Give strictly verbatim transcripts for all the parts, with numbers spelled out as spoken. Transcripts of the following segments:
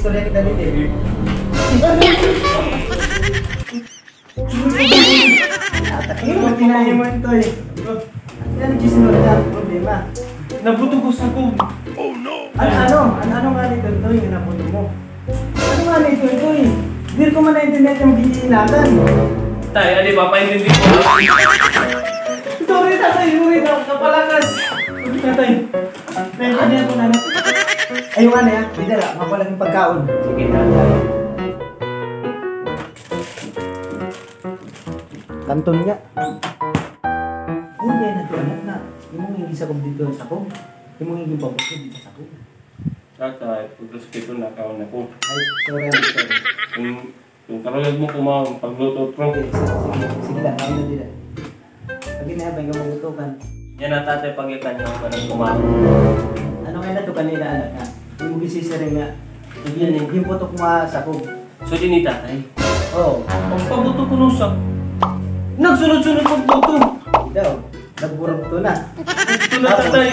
Istorya kita dito eh. Atak mo, tinahimon to eh. Yan, nagsisinunod na ang problema. Nabuto ko sa ko. Ano, ano, ano nga nito, Toy, nga nabuto mo? Ano nga nito, Toy? Diri ko man naintindihan yung giinatan. Tay, ali, papaintindi ko. Sorry, tatay, sorry, na-, napalakas. Sorry, tatay. Naintindihan ko na, anak. Ayaw nga na, ya. Dida la, mapalaging pagkaon. Sige, tatay. Kanton nga. Uy, kaya na ito, anak, na. Imo nga gisakob dito sa sakob. Imo nga gipabukod dito sa sakob. Tatay, pagrespeto na, kaon na ko. Ay, sorry, sorry. Kung, kung karuyag mo kumaon, pagluto, bro. Sige, sige, sige lang, kaon na dida. Lagi na, bangin ka mabutukan. Yan na, tatay, pagyakan niyo, ako na kumaon. Ano kaya na ito kanina, anak, ha? Hindi mo gisisiring nga. Hindi yan, eh. Yung putok mo, ah, sakob. So, di ni tatay? Oo. Pagpabuto ko nung sa, nagsunod-sunod pagbuto. Daw, nagburog to na. Ito na, tatay.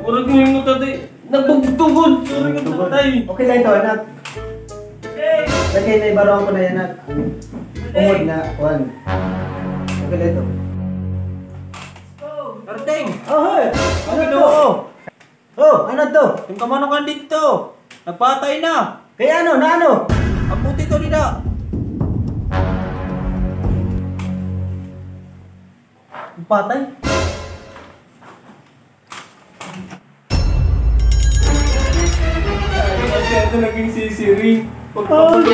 Murag mo yung tatay. Nagbugtugod. Sorry ka, tatay. Okay lang ito, anak. Lagay na, ibaruan ko na yan, anak. Ungod na, kuan. Okay lang ito. Arting! Oh, hoy! Ano to? Oh, ano to? Yung kamanukan dito. Nagpatay na. Kaya ano, na ano? Abuti to dida. Patay? Kasi ito naging sisiring. Pagpabuto,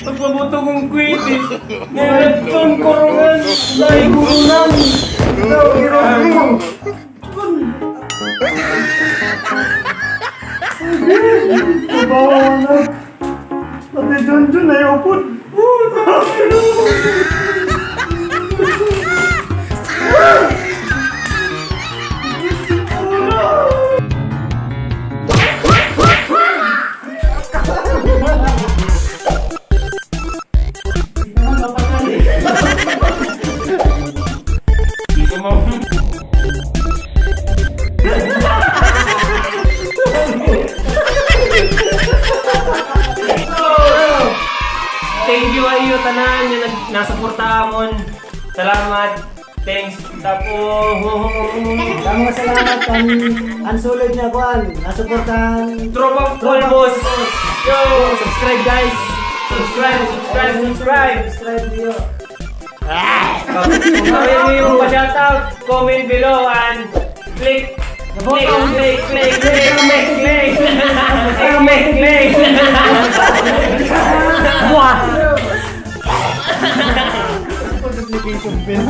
pagpabuto kong kwitis. Nilatson, kurungan. Dahil kurungan. Ito, kurungan. Kabaw, anak. Pati Junjun ay upod. Thank you ha iyo tanan nga nag-, nasuporta amon. Salamat. Thanks. Tapos, damo nga salamat kan an sulod nga kuan, nasuportahan Tropa Polvos. Yo, subscribe, guys. Subscribe, subscribe, subscribe. Subscribe niyo. Ah! Kung ayaw niyo pa-shoutout, comment below and click, click, click, click, click, click, click. Click, click, click. Wah! Notification bell.